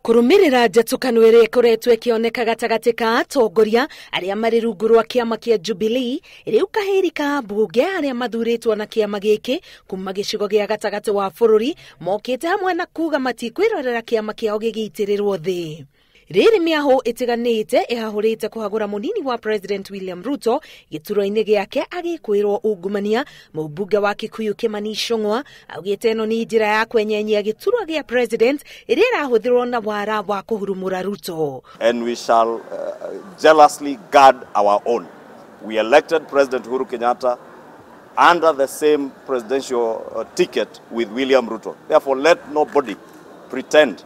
Kũrũmĩrĩra njatũkano ĩrĩa ĩkoretwo ĩkĩoneka gatagatĩ ka atongoria arĩa marĩ rungu rwa kĩama kĩa Jubilee, rĩu kahĩri ka mbunge arĩa mathurĩtwo na kĩama gĩkĩ kuma gĩcigo gĩa gatagatĩ wa bũrũri mokĩte hamwe na kuga matikwĩrorera kĩama kĩao gĩgĩitĩrĩrwo thĩ. Rĩrĩ mĩahũ ĩtiganĩte ĩhahũrĩte kũhagũra mũnini wa President William Ruto gĩturwa-inĩ gĩake agĩkwĩrwo ungumania. Mũmbunge wa Kikuyu Kimani Ichung'wa augĩte ĩno nĩ njĩra ya kwenyenyia gĩturwa gĩa President ĩrĩa ĩrahũthĩrwo na wara wa kũhurumũra Ruto. And we shall jealously guard our own. We elected President Uhuru Kenyatta under the same presidential ticket with William Ruto. Therefore, let nobody pretend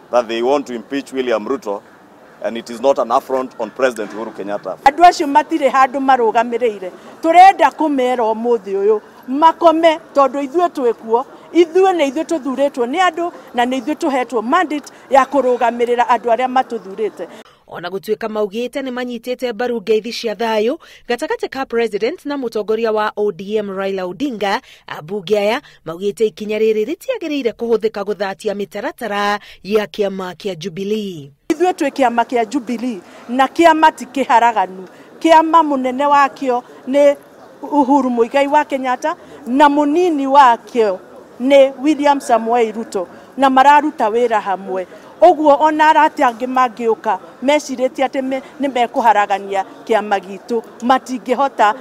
that they want to impeach William Ruto, and it is not an affront on President Uhuru Kenyatta. Andũ acio matirĩ handũ marũgamĩrĩire, tũrenda kũmera ũmũthĩ ũyũ makome, tondũ ithuĩ twĩkuo, ithuĩ nĩ ithuĩ tũthurĩtwo nĩ andũ na nĩ ithuĩ tũhetwo mandate ya kũrũgamĩrĩra andũ arĩa matũthurĩte. Ona gũtuĩka maugĩte nĩ manyitĩte mbaru ngeithi cia thayũ gatagatĩ ka President na mũtongoria wa ODM Raila Odinga, ambunge aya maugĩte ikinya rĩrĩ rĩtiagĩrĩire kũhũthĩka gũthatia mĩtaratara ya kĩama kĩa Jubilee. Ithuĩ twĩ kĩama kĩa Jubilee na kĩama ti kĩharaganu. Kĩama mũnene wakĩo nĩ Uhuru Muigai wa Kenyatta na mũnini wakĩo nĩ William Samoei Ruto, na mararuta wĩra hamwe. Ũguo ona arata angĩ mangĩũka mecirĩtie atĩ nĩ mekũharagania kĩama gitũ, matingĩhota.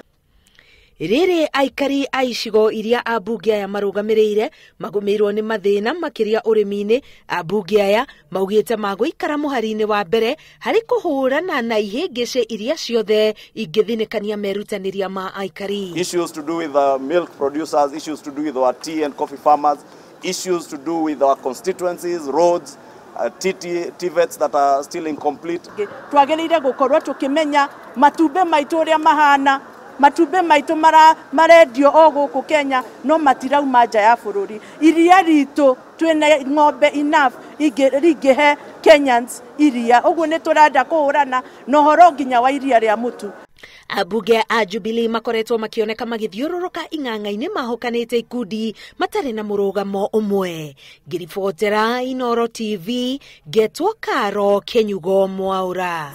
Rĩrĩ aikari a icigo iria ambunge aya marũgamĩrĩire magũmĩirwo nĩ mathĩna makĩria ũrĩmi-inĩ, ambunge aya maugĩte magũikara mũhari-inĩ wa mbere harĩ kũhũrana na ihĩngĩcĩ iria ciothe ingĩthinĩkania merutanĩria ma aikari. Issues to do with the milk producers, issues to do with our tea and coffee farmers, issues to do with our constituencies, roads, TVETs that are still incomplete. Twagĩrĩire gũkorwo tũkĩmenya matumbĩ maitũ ũrĩa mahana, matumbĩ maitũ marendio o gũkũ Kenya no matirauma nja ya bũrũri. Iria ritũ twĩna ng'ombe enough ringĩhe Kenyans iria, ũguo nĩ tũrenda kũhũrana na ũhoro nginya wa iria rĩa mũtu. Ambunge a Jubilee makoretwo makĩoneka magĩthiũrũrũka ing'ang'a-inĩ mahokanĩte ikundi matarĩ na mũrũgamo ũmwe. Ngĩribotera Inooro TV, ngetwo Karo Kenyugo Mwaura.